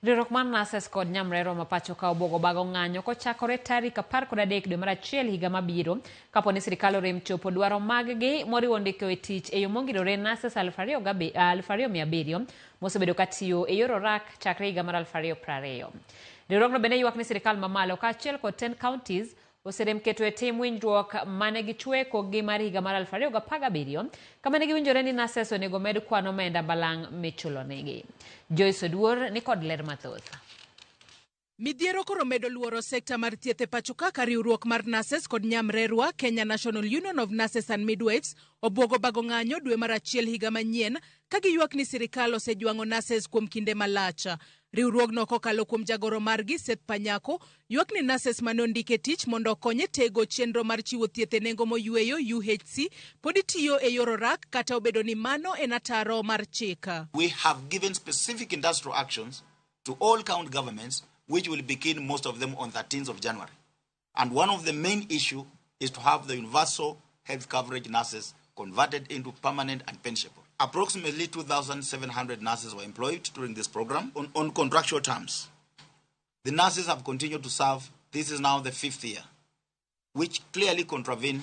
Riwruok mar Nurses kod Nyamrerwa ma pacho ka obwogo bago ng'anyo kochakore tarik 13 dwe mar achiel higa mabiro kapo ni sirkal orem chopo dwaro maggi moriwo ndiko e tich e yo mongirore nurses 2700 mosebedo ka tiyo e yor orak chakre higa mar 2020. Riwruogno bende ywak ni sirkal mamalo kaachiel kod 10 counties oserem keto e tim winjruok mane gichweko gi mar higa mar 2017 kama ne giwinjore ni nurses onego med kwan omenda balang' michulonegi. Joyce Oduor ni kod ler mathoth. Midhiero koro medo luoro sekta mar thieth e pacho ka ka riwruok mar nurses kod nyamrerwa Kenya National Union of Nurses and Midwives obwogo bago ng'anyo dwe mar achiel higa manyien ka giywak ni sirikal osejwang'o nurses kuom kinde malach. Riwruogno kokalo kuom jagoro margi Seth Panyako ywak ni nurses mane ondik e tich mondo okony e tego chenro mar chiwo thieth e nengo moyweyo UHC pod tiyo e yor orak kata obedo ni mano en ataro mar chik. We have given specific industrial actions to all county governments, which will begin most of them on 13th of January. And one of the main issue is to have the universal health coverage nurses converted into permanent and pensionable. Approximately 2,700 nurses were employed during this program on contractual terms. The nurses have continued to serve. This is now the fifth year, which clearly contravene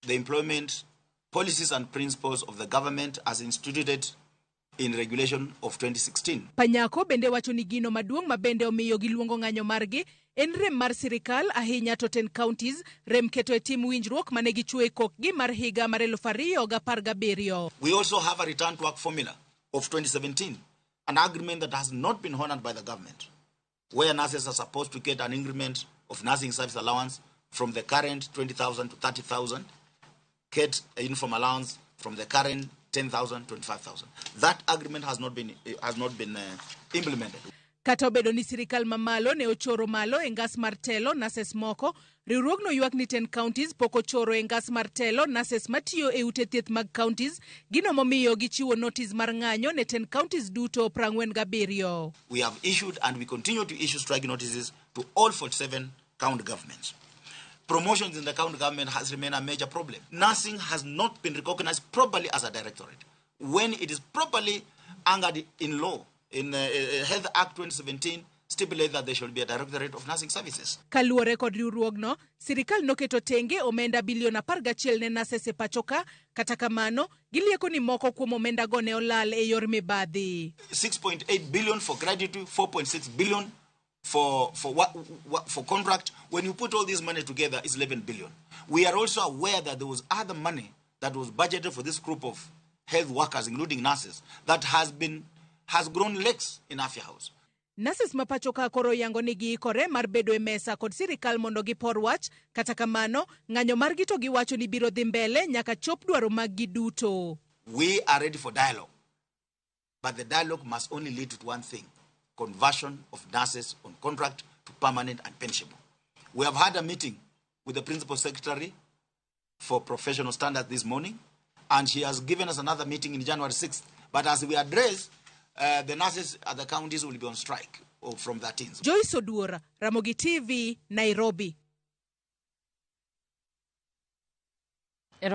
the employment policies and principles of the government as instituted in regulation of 2016. Panyako bende wacho ni gino maduong' ma bende omiyo giluongo ng'anyo margi en rem mar sirikal ahinya to 10 counties rem keto e tim winjruok mane gichwe kokgi mar higa mar 2017. We also have a return to work formula of 2017, an agreement that has not been honored by the government, where nurses are supposed to get an increment of nursing service allowance from the current 20,000 to 30,000, get a uniform allowance from the current 10,000 to 25,000. That agreement has not been implemented. Kata obedo ni sirikal mamalo ne ochoro malo e ngas mar telo nurses moko, riwruogno ywak ni 10 counties pok ochoro e ngas mar telo nurses matiyo e ute thieth mag counties, gino momiyo gichiwo notice mar ng'anyo ne 10 counties duto 47. We have issued and we continue to issue strike notices to all 47 county governments. Promotions in the county government has remained a major problem. Nursing has not been recognized properly as a directorate when it is properly anchored in law. In Health Act 2017 stipulate that there should be a directorate of nursing services. Kaluwore kod riwruogno, sirikal noketo tenge omenda bilion 11 ne nurses e pacho ka, kata kamano, gilieko ni moko kuom omendago ne olal e yor mibadhi. 6.8 billion for gratuity, 4.6 billion for contract. When you put all this money together, it's 11 billion. We are also aware that there was other money that was budgeted for this group of health workers, including nurses, that has grown legs in Afia House. Nurses ma pacho ka koro yango ni giikore mar bedo e mesa kod sirikal mondo gipor wach, kata kamano, ng'anyo margi to giwacho ni biro dhi mbele nyaka chop dwaro maggi duto. We are ready for dialogue, but the dialogue must only lead to one thing: conversion of nurses on contract to permanent and pensionable. We have had a meeting with the Principal Secretary for Professional Standards this morning, and she has given us another meeting in January 6th. But as we address, the nurses at the counties will be on strike from 13th. Joyce Oduor, Ramogi TV, Nairobi.